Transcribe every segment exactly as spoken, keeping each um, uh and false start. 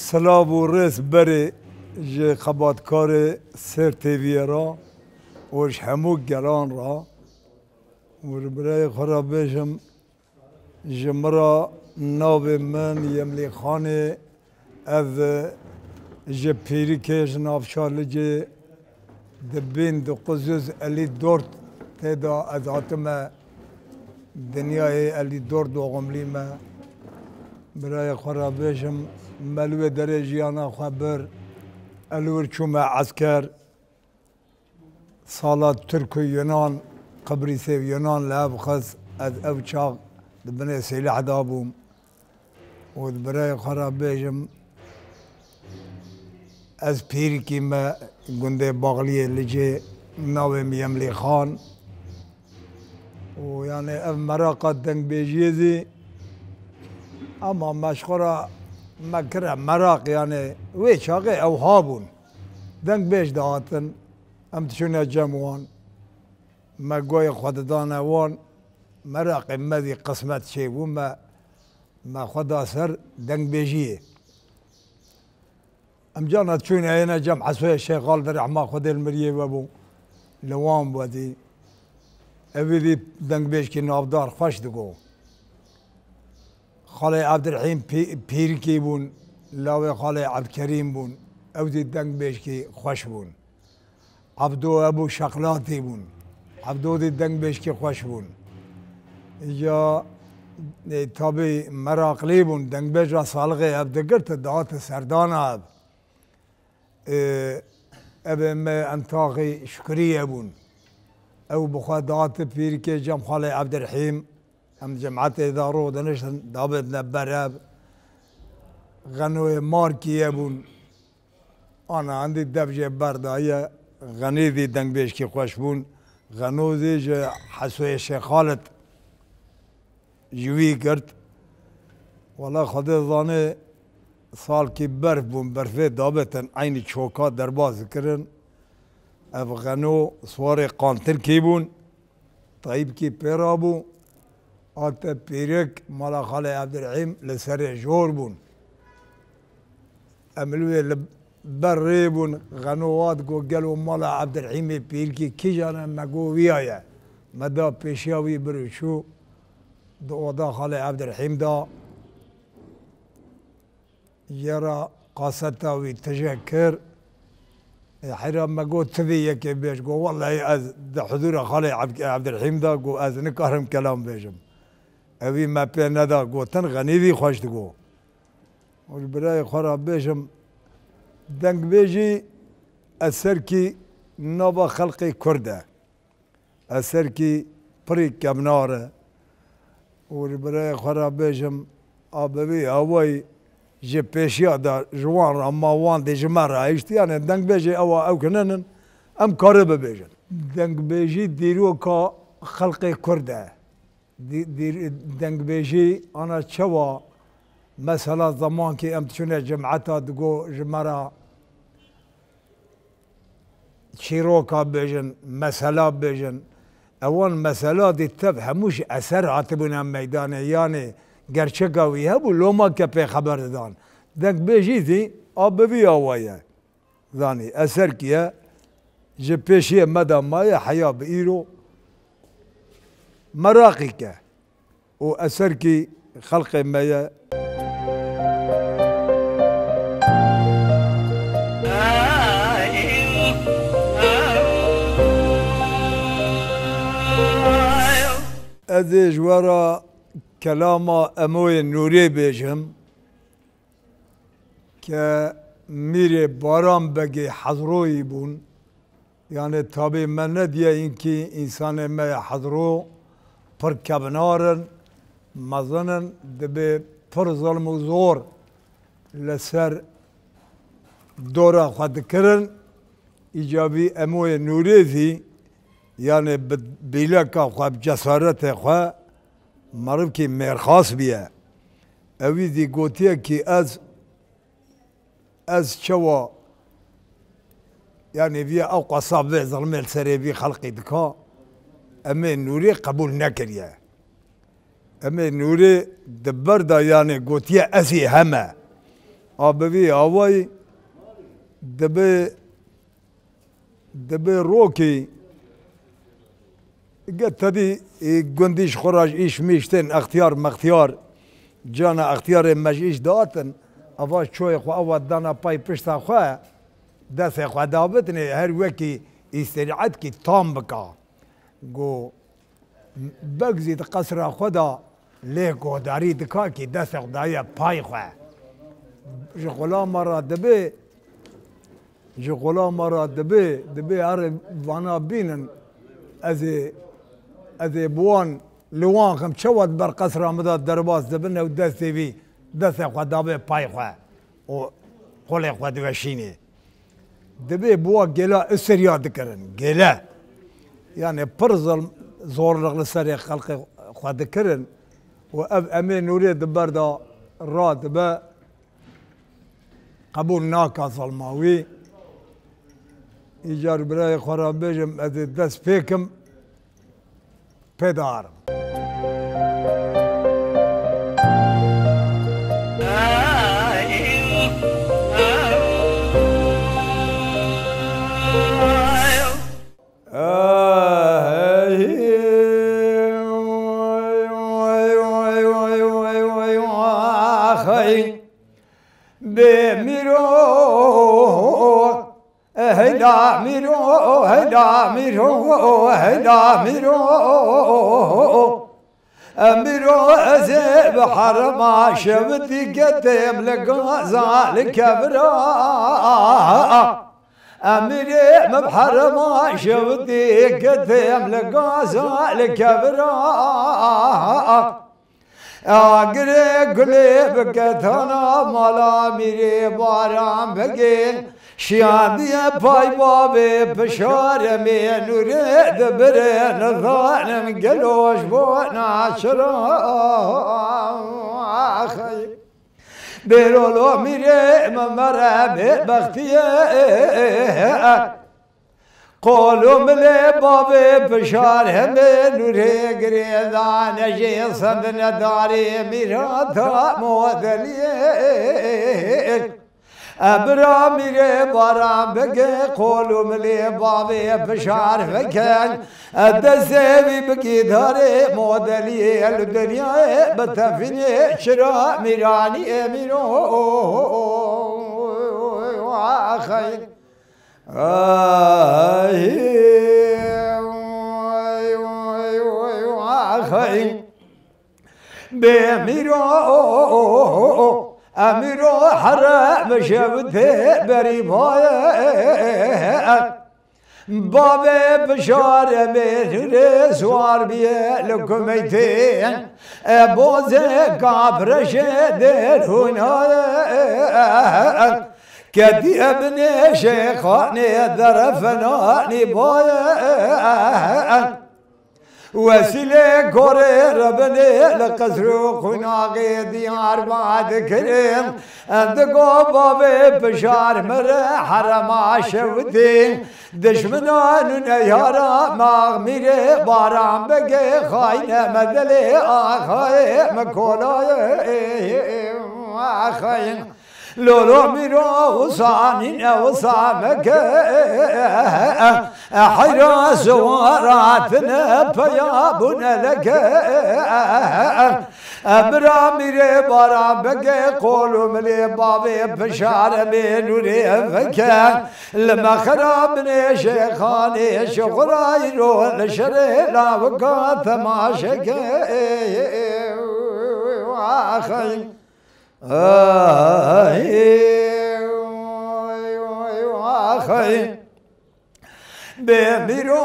Silav û rêz berê ji xebatkarê Sêr T V'yê re û ji hemû gelan re û ji birayê xwe re bêjim, ji min re navê min Yemlîxanê, ez ji Pîrikê, ji navça Licê, di bin dokuz yüz elli dört tê de ez hatime dinyayê, elli dört doğumlî me. Birayê xwe re bêjim, me li wê derê jiyana xwe bir, ez li wir çûme esker. Sala Tirk û Yunan, Qibrîsê û Yunan li hev xist, ez ew çax di binê sîleh de bûm. Û di birayê xwe re bêjim, ez pîrikî me gundê Baxliyê Licê, navê min Yemlîxan. Û yanê ev meraqa dengbêjiyê zî, ema me ji xwe re me kire meraq, yanê wê çaxê ew habûn. Dengbêj dihatin, em diçûne cem wan. Me guhê xwe didane wan, meraqê me zî qismet çêbû, me, me xwe da ser dengbêjiyê. Em carna diçûne yêne cem Hesoyê Şêxal di rehma Xwedê li miriyê we bû, li wan we dî. Ew ê dî dengbêjkî navdar xweş digo. Xalê Evdirhîm pî-, pîrikî bûn, lawê xalê Evdkerîm bûn. Ew dî dengbêjkî xweş bûn. Evdo hebû şexlatî bûn. Evdo dî dengbêjkî xweş bûn. Îca, e, tabî meraqlî bûn. Dengbêj ra salixê ev digirti, dihati serdana ev. E, evê me Entaxî Şukrî hebûn. Ew bi xwe dihati pîrikê cem xalê Evdirhîm. Em cematê da ro diniştin, dabêtine ber ev. Xenoyê Markî hebûn. Ana, endî dev jê berdaye, Xenî zî dengbêjkî xweş bûn. Xeno zî ji Hesoyê Şêxalit ji wî girt. Wela Xwedê zanê, salkî berf bûn, berfê dabêtin, eynî çoka derbas dikirin. Ev Xeno swarê Qantirkî bûn. Tayîbkî pê rabû, hate pîrik mala xalê Evdirhîm li serê jor bûn. Em li wê li ber rê bûn, Xeno hat got, gelo mala Evdirhîmê pîrikî kîjan e? Me got, wiya ye. Me da pêşiya wî bir û çû, di oda xalê Evdirhîm da. Jê re qaseta wî tije kir. Ê, heyra me got, ti vê yekê bêj. Got, wellahî ez di huzûra xalê Evd-, Evdirhîm de, got, ez nikarim kelam bêjim. Ewî me pê neda gotin, Xenî vî xweş digo. Û ji birayê xwe re bêjim, dengbêjî eserkî nava xelqê Kurd e. Eserkî pirî kevnar e. Û ji birayê xwe re bêjim, a bi vî awayî ji pêşiya de ji wan re ma, wan dê ji me re hiştiye, yanê dengbêjê ewa ew kinenin, em kare bibêjin. Dengbêjî dîroka xelqê Kurd e. Dî-, dîr-, dengbêjî ana çawa, mesela zemankî em diçûne cemeta digo ji me re, çîroka bêjin, mesela bêjin. Ewan mesela dî tev hemû ji eser hatibûne meydanê, yanê gerçeka wî hebû, loma ke pê xeber didan. Dengbêjî zî a bi vî awa ye. Zanî, eserkî ye, ji pêşiyê me de maye, heya bi îro meraqî ke. Û eserkî xelqê me ye. Ez ê ji we re kelama Emoyê Nûrê bêjim, ke mîrê Baran Begê Hezroyî bûn. Yanê tabî me nediye înkî însanê me yê Hezro pir kevnar in, mezin in, dibê pir zilm û zor li ser dora xwe dikirin. Îca vî Emoyê Nûrê zî, yanê bi bîleka xwe, bi cesaretê xwe merivkî mêrxas bûye. Ewî zî gotiye kî ez Ez çawa, yanî, viya ew qasa vê zilmê li serê vî xelqî dika, Emê Nûrê qebûl nekiriye. Emê Nûrê di ber de, yanî, gotiye, ez ê heme. A bi vî awayî dibe, dibe rokî. Ge tedî, e, gundî ji xwe re ji îş mîş tên, extiyar mextiyar, cana extiyarê me ji îş dihatin, eva çoyê xwe ewa dana pay pişta xwe, destê xwe dabitinê, her wekî îstirahetkî tam bika. Go, beg zî di qesra xwe de lê guhdarî dika kî destê xwe daye pay xwe. Ji xulama re dibe, ji xulama re dibe, dibe erê vana bînin, ez ê, ez ê bi wan li wan xim çawa di ber qesra min de derbas dibin ew destê vî, destê xwe dabe pay xwe û qulê xwe diweşînê. Dibê bi wa gela iseriya dikirin. Gele. Yani pir zilm, zorluk li serê xelkê xwe dikirin û ev Emê Nûrê di ber de radibe, qebûl naka zilma wî. Îcar birayê xwe re bêjim, ez ê dest pê kim. Pê diarim. Bê mîro, Heyda mîro, heyda mîro, heyda mîro. Mîro ez ê bi herema şewitî getêm li gaza li kevira. Mîrê min bi herema şewitî getêm li gaza li kevira. Agirê gulê bike tana mala mîrê baran begê. Şiyandiye pay bavê pişaremê nûrê dibire nizanim gelo ji bo naçira. Bêrolo mîrê min mere bêbextiye. Qol û milê bavê pişar hemê nûrê girê dane jê sendine darê mîrata modeliyê. E bira mîrê baran bige qol û milê bavê pişar veken. E destê wî bigî darê modeliyê li dinyayê bitefînê çira mîraniyê mîro. Axey. Ay, ay, ay, ay, ay. Bê mîro, emîro here mijewitê berî baye. Bavê pişare mêrûrê siwar biye li kumeytê. E bozê kapreşê dêrûnaye. Ketiye binê şêxanê derefenanî baye. Wesîlê gorê re binê li qesr û qunaxê diyar ba dikirin. Digo bavê pişar min re herema şewitî. Dişminan û neyara max mîrê baran begê xayne medelê axayê min kolayê axayê. Lolo mîro wisa nîne wisa meke. Heyra siwara tine peya bûne leke. Bira mîrê bara bege qol û milê bavê pişare bê nûrê veke. Li me xera binê şêxanê şixurayro li şerê lawika temaşeke. Axey. Ay, ay, ay, ay. Bê mîro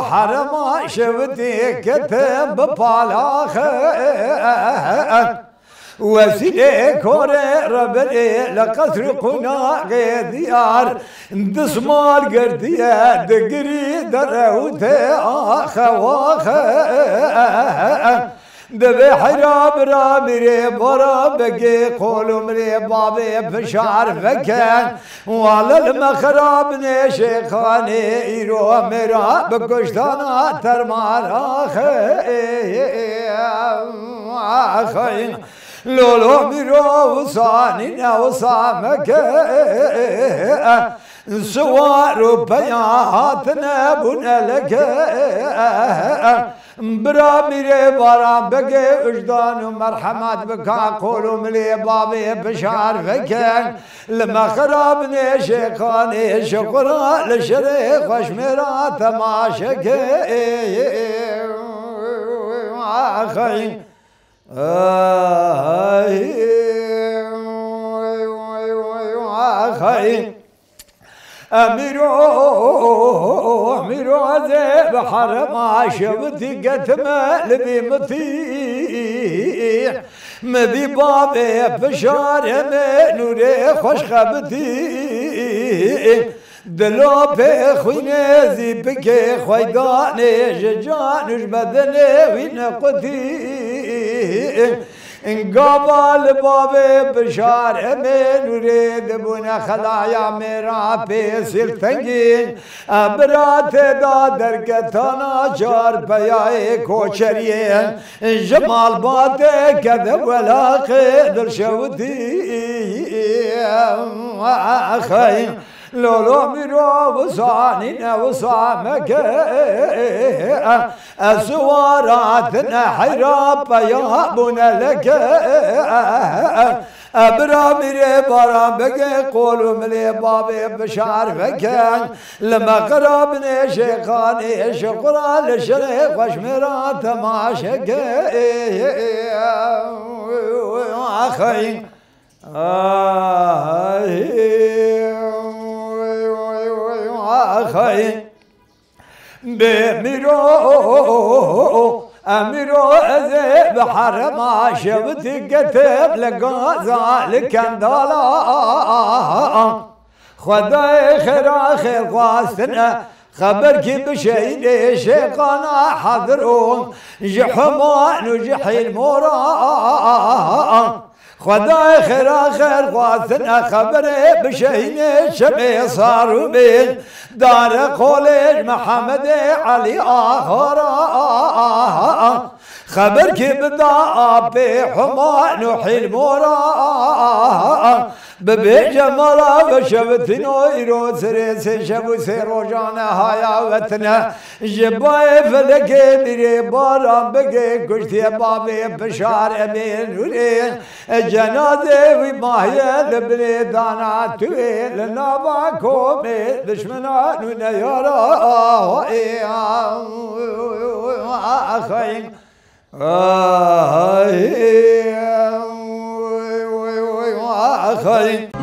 herema şewitî kete bi palaxe. Wesîlê korê rebelê li qesr qunaxê diyar. Dismal girtiye digirî derewte axe waxe. Divê heyra bira mîrê bara begê qol û mirê bavê pişar veke. Wale li me xera binê şêxanê îro mêra bi kuştana termar axe. Axey. Lolo mîro wisa nîne, wisa meke. Siwar û peya hatine bûne leke. Bira mîrê Baran Begê wijdan û merhemet bika, qol û milê bavê bişar veke. Li me xirabinê şêxanê şiqura, li şirê xweş mêra temaşeke. Axey. Axey. Emîro, emîro, ez ê bi herema şewitî ketime li bî mitî. Mi bî bavê pişarê me nûrê xweş xebitî. Dilo pê xwînê zî bikê xweydanê ji can û ji bedenê wî nequtî. Gava li bavê bişar emê nûrê dibûne xelaya mêra pê sîl tengî. Bira tê da derketana çar peyayê koçeriyê. Ji malbatê keve welaqê dilşewitî. Axey. Lolo mîro wisa nîne, wisa meke. Ez siwara tine heyra peya bûne leke. Bira mîrê Baran Begê, qol û milê bavê bişar veke. Li me qirabinê şêxanê şiqura, li şirê xweş mêra temaşeke. Axey. Ay, axey. Bê mîro, emîro, ez ê bi herema şewitî ketim li gaza, li kendala. Xwedayê xêra xêr xwastine, xeberkî bi şehîdê şêxana hazir û ji Human û ji Hîlmora. Xwedayê xêra xêr xwastine, xeberê bi şehîdê Şemê Sarûbî, dare qolê ji Mihemedê Elî Axara. Xeberkî bida apê Human û Hîlmora. Bibêje mala we şewitîno, îro sirê sê şev û sê rojan e haya we tine. Ji bayê felekê mîrê Baran Begê kuştiye bavê Bişar Emê Nûrê. Cenazê wî mahiye li binê dana tuê, li nava komê dişmena nûne yara. Axey. Axey.